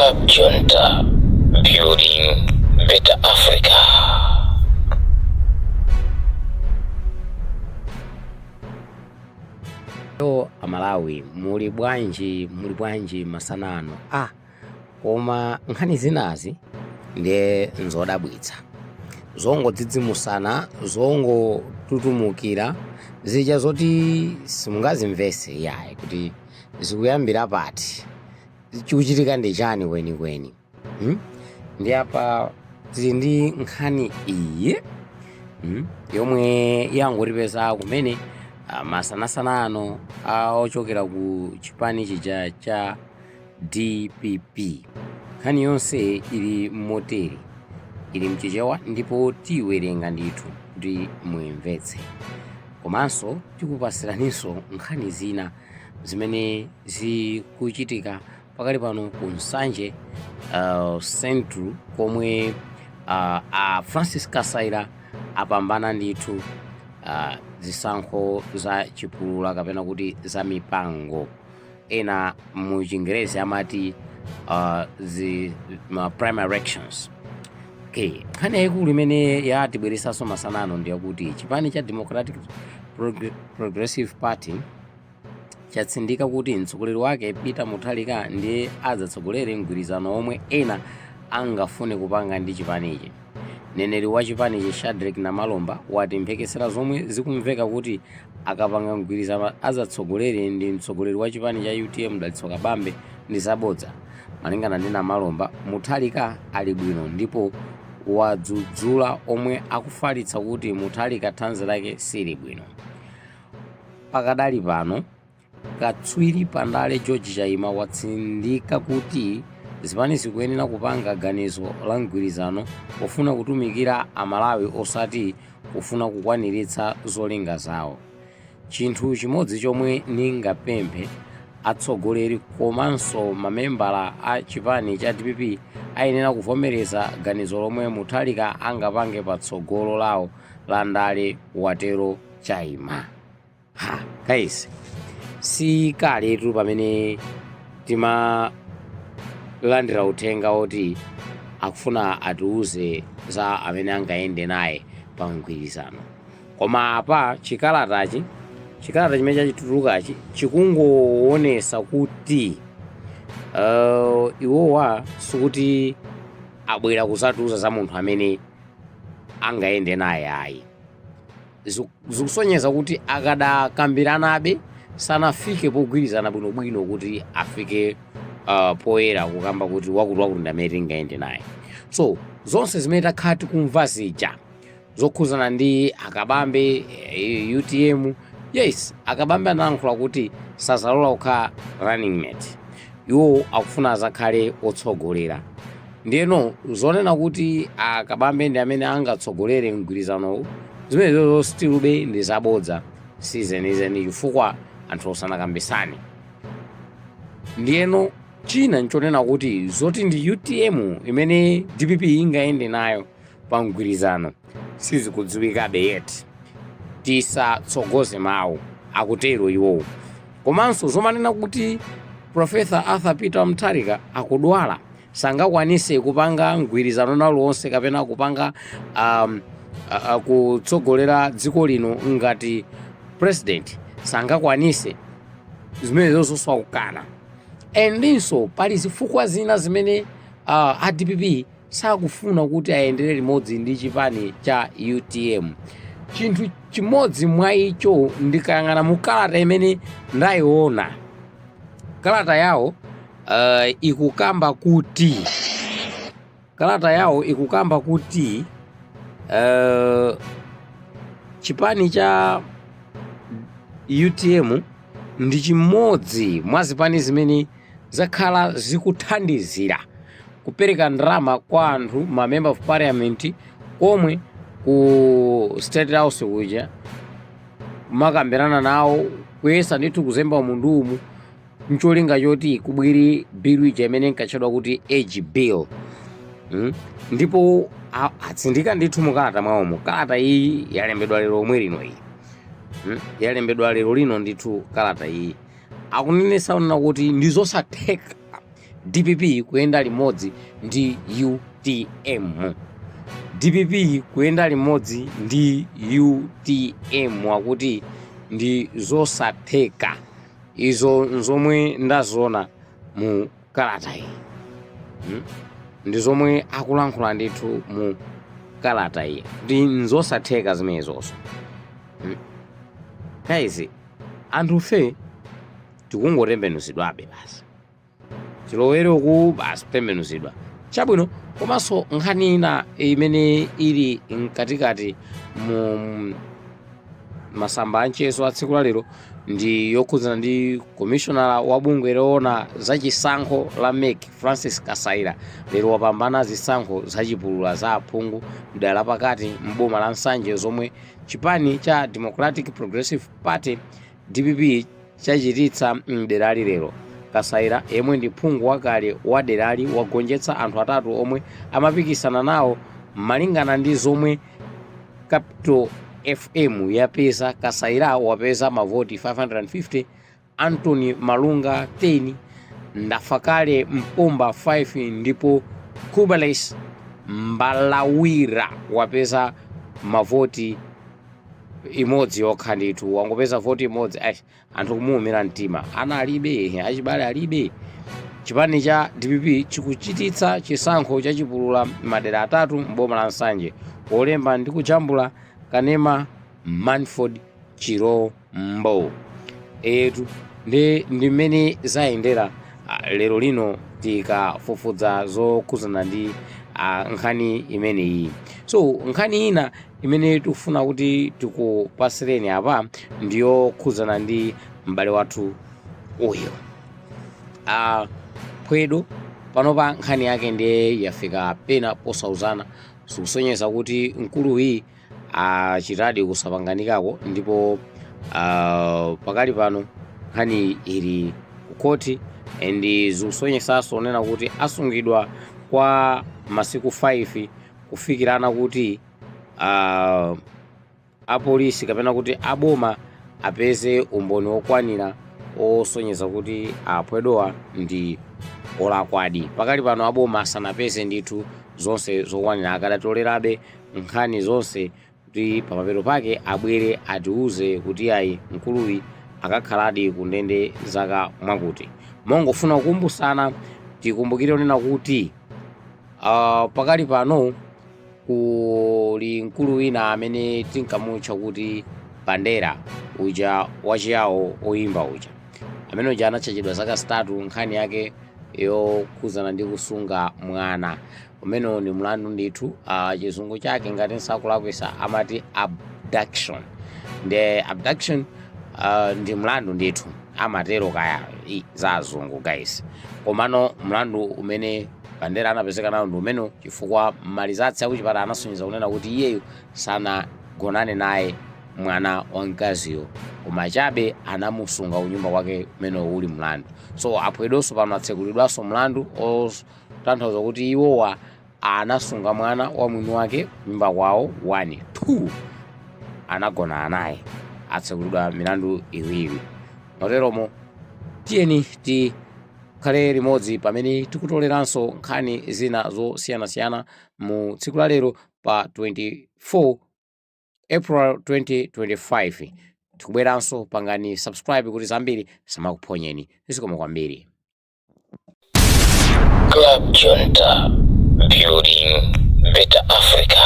Cab Junta, building better Africa. Yo Amalawi, muli bwanji? Muli bwanji masana ano? Koma nkhani zinazi ndiye nzodabwitsa, zongodzidzimusana, zongotutumukira zija zoti simungazimvese yayi kuti zikuyambira pati, chikuchitika ndi chani kwenikweni, Ndi apa tili ndi nkhani iyi, Yomwe yangotipeza kumene masanasana ano ochokera ku chipani chija cha DPP. Nkhani yonse ili motere, ili mchichewa ndipo tiyiwerenga ndithu kuti muyimvetse. Komanso tikupasiraninso nkhani zina zimene zikuchitika pakali pano ku Nsanje Central komwe a Francis Kasaila apambana ndithu zisankho za chipulula kapena kuti za mipango, ena mu Chingerezi amati ma primary elections. Okay, nkhani yayikulu imene yatibweresanso masana ano ndiyakuti chipani cha Democratic Progressive Party chatsindika kuti mtsogoleri wake Peter Mutharika ndiye adzatsogolere mgwirizano omwe ena angafune kupanga ndi chipanichi. Mneneri wa chipanichi Shadric Namalomba wati mphekesera zomwe zikumveka kuti akapanga mgwirizano adzatsogolere ndi mtsogoleri wa chipani cha UTM Dalitso Kabambe ndi zabodza. Malingana ndi Namalomba, Mutharika ali bwino ndipo wadzudzula omwe akufalitsa kuti Mutharika thanzi lake sili bwino. Pakadali pano, katswiri pa ndale George Chaima watsindika kuti zipani zikuyenera kupanga ganizo la mgwirizano pofuna kutumikira Amalawi osati kufuna kukwaniritsa zolinga zawo. Chinthu chimodzi chomwe ndingapemphe atsogoleri komanso mamembala a chipani cha DPP ayenera kuvomereza ganizo lomwe Mutharika angapange pa tsogolo lawo la ndale, watero Chaima. Ha, guys, si kaletu pamene timalandira uthenga woti akufuna atiuze za amene angayende naye pa mgwirizano, koma apa chikalatachi, chikalata chimene chachitulukachi chikungoonesa kuti iwowa sikuti abwera kuzatiuza za munthu amene angayende naye ayi. Zikusonyeza kuti akadakambiranabe, sanafike pogwirizana bwinobwino kuti afike poyera kukamba kuti wakuti wakuti ndi amene tingayende naye. So zonse zimene takhala tikumva zija zokhuzana ndi Akabambe, UTM, yes, Akabambe analankhula kuti sazalola kukhala running mate, iwo akufuna azakhale otsogolera. Ndiyeno zonena kuti Akabambe ndi amene angatsogolere mgwirizanowu, zimenezo still be ndi zabodza, sizenizeni chifukwa anthu osanakambisane. Ndiyeno china nchonena kuti zoti ndi UTM imene DPP ingayende nayo pa mgwirizano sizikudziwikabe yet, tisatsogoze mawu, akutero iwowo. Komanso zomanena kuti Professor Arthur Peter Mutharika akudwala, sangakwanise kupanga mgwirizano naliwonse kapena kupanga kutsogolera dziko lino ngati president, sangakwanise zimenezo zonso akukana. Andinso pali zifukwa zina zimene a DPP sakufuna kuti ayendere limodzi ndi chipani cha UTM. Chinthu chimodzi mwa icho, ndikayang'ana mu kalata imene ndayiona, kalata yawo ikukamba kuti, kalata yawo ikukamba kuti chipani cha UTM ndi chimodzi mwa zipani zimene zakhala zikuthandizira kupereka ndalama kwa anthu, ma member of parliament, komwe ku State House kuja kumakambirana nawo, kuyesa ndithu kuzemba umu ndi umu ncholinga choti kubwere bill ija imene inkatchedwa kuti age bill, Ndipo atsindika ndithu mukalata mwawomo. Kalata iyi yalembedwa lero omwe lino iyi, Yalembedwa lero lino ndithu kalata iyi. Akunenesa onena kuti ndi zosatheka DPP kuyenda limodzi ndi UTM. DPP kuyenda limodzi ndi UTM akuti ndi zosatheka. Izo nzomwe ndaziona mu kalata iyi. Ndi zomwe akulankhula ndithu mu kalata iyi kuti nzosatheka zimenezozo. Guys, anthufe tikungotembenuzidwabe basi, tilowere uku basi, kutembenuzidwa. Chabwino, komanso nkhani ina imene ili mkatikati mu masamba amchezo a tsiku la lero ndi yokhudzana ndi komishonala wa bungwe loona zachisankho la MEC, Francis Kasaila, lero wapambana zisankho zachipulula za aphungu mdera lapakati mboma la Nsanje zomwe chipani cha Democratic Progressive Party, DPP, chachititsa mderali lero. Kasaila, yemwe ndi phungu wakale wa derali, wagonjetsa anthu atatu omwe amapikisana nawo. Malingana ndi zomwe Capital FM yapeza, Kasaila wapeza mavoti 550, Anthony Malunga 10, Ndafakale Mpomba 5 ndipo Kubales Mbalawira wapeza mavoti imodzi yokha. Ndithu wangopeza voti imodzi. Ai, anthu kumuumira mtima, ana alibe, achibale alibe. Chipani cha DPP chikuchititsa chisankho chachipulula madera atatu mboma la Nsanje. Wolemba ndi kujambula kanema, Manford Chirombo. Etu, ndi mmene zayendera lero lino tikafufuza zokhuzana ndi nkhani imeneyi. So nkhani ina imene tikufuna kuti tikupasireni apa ndiyokhuzana ndi m'bale wathu uyu Phwedo. Panopa nkhani yake ndiye yafika pena posauzana. Zikusonyeza kuti mkuluyi achitadi kusapanganikako, ndipo pakali pano nkhani ili kukhoti and zikusonyesanso nena kuti asungidwa kwa masiku 5 kufikirana kuti apolisi kapena kuti aboma apeze umboni wokwanira osonyeza kuti aphwedowa ndi olakwadi. Pakali pano aboma asanapeze ndithu zonse zokwanira, akadatolerabe nkhani zonse kuti pamapeto pake abwere atiuze kuti ayi, mkuluyi akakhaladi ku ndende zaka mwakuti. Mongofuna kukumbusana, tikumbukire kunena kuti pakali pano kuli mkulu wina amene tinkamutcha kuti Bandera uja, wachiyawo oyimba uja, amene uja anatchajidwa zaka 3, nkhani yake yokhuzana ndi kusunga mwana. Umenewo ndi mlandu ndithu. Chizungu chake, ngati nsakulakwisa, amati abduction. Ndi abduction, ndi mlandu ndithu, amatero kaya za azungu guys. Komano mlandu umene Bandera anapezeka nawo ndi umenewo, chifukwa malizatsi akuchipatala anasonyeza kunena kuti iyeyo sanagonane naye mwana wamkaziyo, koma chabe anamusunga kunyumba kwake, umenewo uli mlandu. So aphwedonso pano atsekulidwanso mlandu otanthauza kuti iwowa anasunga mwana wa mwini wake kunyumba kwawo, 1, 2, anagonana naye. Atsekulidwa milandu iwiri. Moteromo tiyeni tikhale limodzi pamene tikutoleranso nkhani zina zosiyanasiyana mu tsiku la lero pa 24 April 2025. Tikubweranso, pangani subscribe kuti zambiri samakuphonyeni. Zikomo kwambiri. Club Junta, building better Africa.